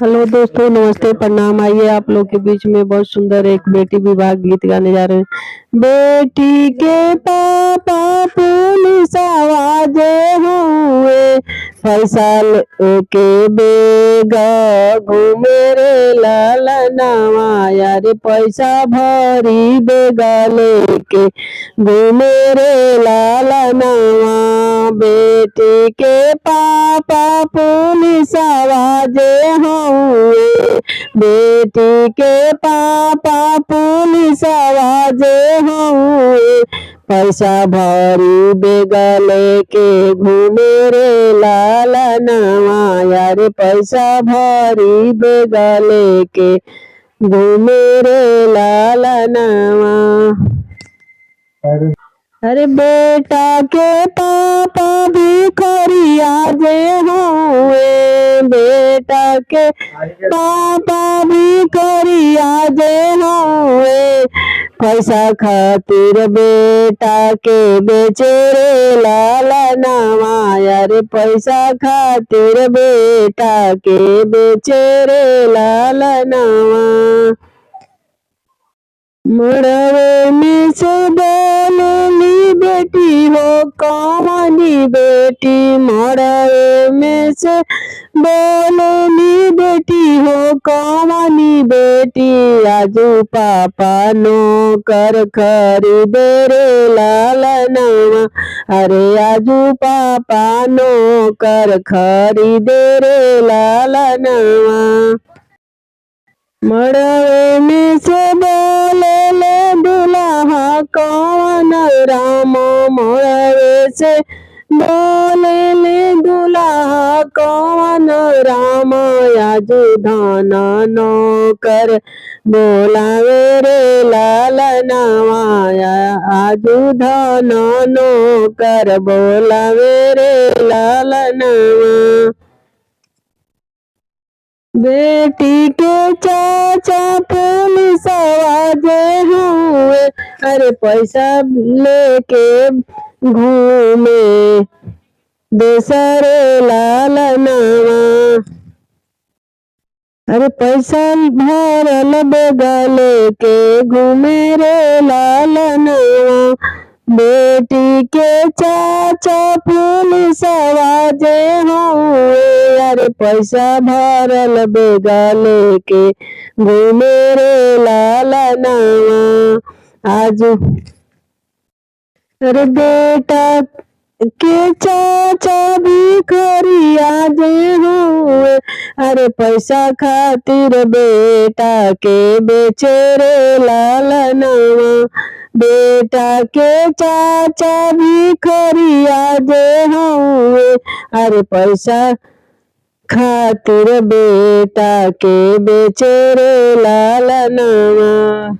Hello दोस्तों, नमस्ते, प्रणाम। आइए आप लोग के बीच में बहुत सुंदर एक बेटी विवाह गीत गाने जा रहे हैं। बेटी के पापा पुलिस आवाजे हुए, पैसा के बेग घूमे रे लाला नवा, यारे पैसा भरी बेग लेके घूमे रे लाला नवा। बेटी के पापा पुलिस आवाजे हुए, बेटी के पापा पुलिस आवाजे हुए, पैसा भरी बेग लेके घूमे रे लाला नवा, यारे पैसा भरी बेग लेके घूमे रे लाला नवा। अरे बेटा के पापा भिखरिया जे हुए, बेटा के पापा भिखरिया जे हुए, पैसा खातिर बेटा के बेचे रे लाला नवा, अरे पैसा खातिर बेटा के बेचे रे लाला नवा। मड़वे में से बोलली बेटी हो कौनी बेटी, मड़वे में से बोलली बेटी हो कौनी बेटी, आजू पापा नौकर खरीदे रे लाला नवा, अरे आजू पापा नौकर खरीदे रे लाला नवा। मड़वे में से बोले ले दुल्हा कौन राम, मड़वे से बोले ले दुल्हा कौन राम, आजू धन नौकर बोलावे रे लाला नवा, आजू धन नौकर बोलावे रे लाला नवा। बेटी के चाचा पुलिस आवाजे हुए, अरे पैसा लेके घूमे देसरे लाल नवा। अरे पैसा भरल बेग लेके घूमे रे लाल नवा, बेटी के चाचा पुलिस आवाजे हुए, अरे पैसा भरल बेग लेके घूमे रे लाल नवा। आज अरे बेटा के चाचा भिखरिया जे हुए, अरे पैसा खातिर बेटा के बेचे रे लाल नवा, बेटा के चाचा भिखरिया जे हुए, अरे पैसा खातिर बेटा के बेचे रे लाल नवा।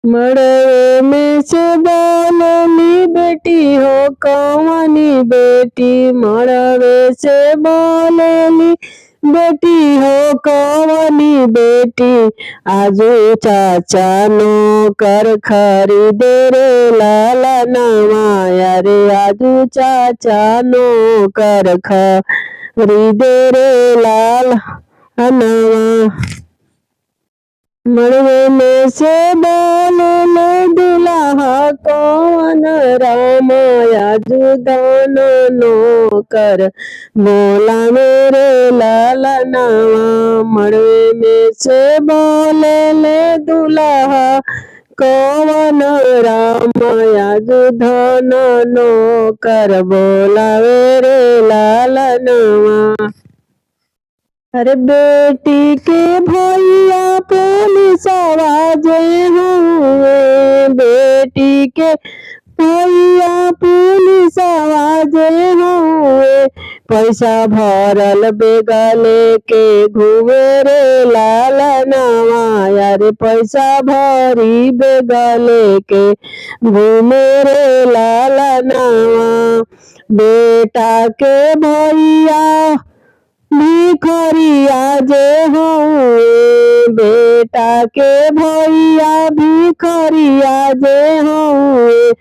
मड़वे में से बोलली बेटी हो कौनी बेटी, मड़वे से बोलली बेटी हो कौनी बेटी, आजू चाचा नौकर खरीदे रे लाला नवा, अरे आजू चाचा नौकर खरीदे रे लाल नवा। मड़वे में से बोलले दुल्हा कौन राम, आजू धन नौकर बोला मेरे लाला नवा। मड़वे में से बोलले दुल्हा कौन राम, आजू धन नौकर बोला मेरे लाला नवा। अरे बेटी के भैया पुलिस आवाजे हुए, बेटी के भैया पुलिस आवाजे हुए, पैसा भरल बेग लेके घूमे रे लाला नवा, अरे पैसा भरी बेग लेके घूमे रे लाला नवा। बेटा के भैया भिखरिया जे हुए, बेटा के भैया भिखरिया जे हुए,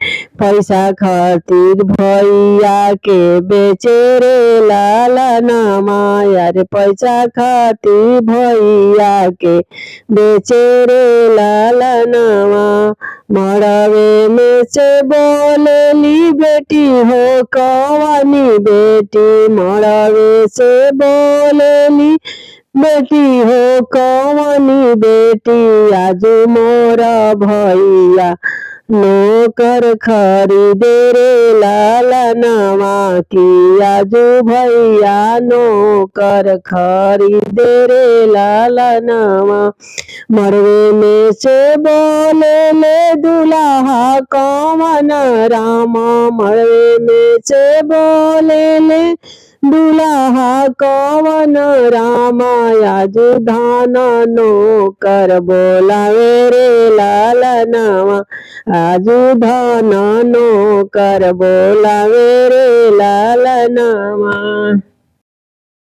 पैसा खातिर भैया के बेचे रे लाला नामा, अरे पैसा खातिर भैया के बेचे रे लाला नामा। मड़वे में से बोलेली बेटी हो कवानी बेटी, मड़वे से बोलेली बेटी हो कवानी बेटी, आजू मोरा भैया नौकर खरीदे रे लाला नामा, कि आजू भैया नौकर खरीदे रे लाला नामा। मड़वे में से बोले ले दुल्हा कवन रामा, मड़वे में से बोले ले दुल्हा कवन रामा, आजू धान नौकर बोलावे रे लाला नामा, आजू धान नौकर बोलावे रे लाला नामा।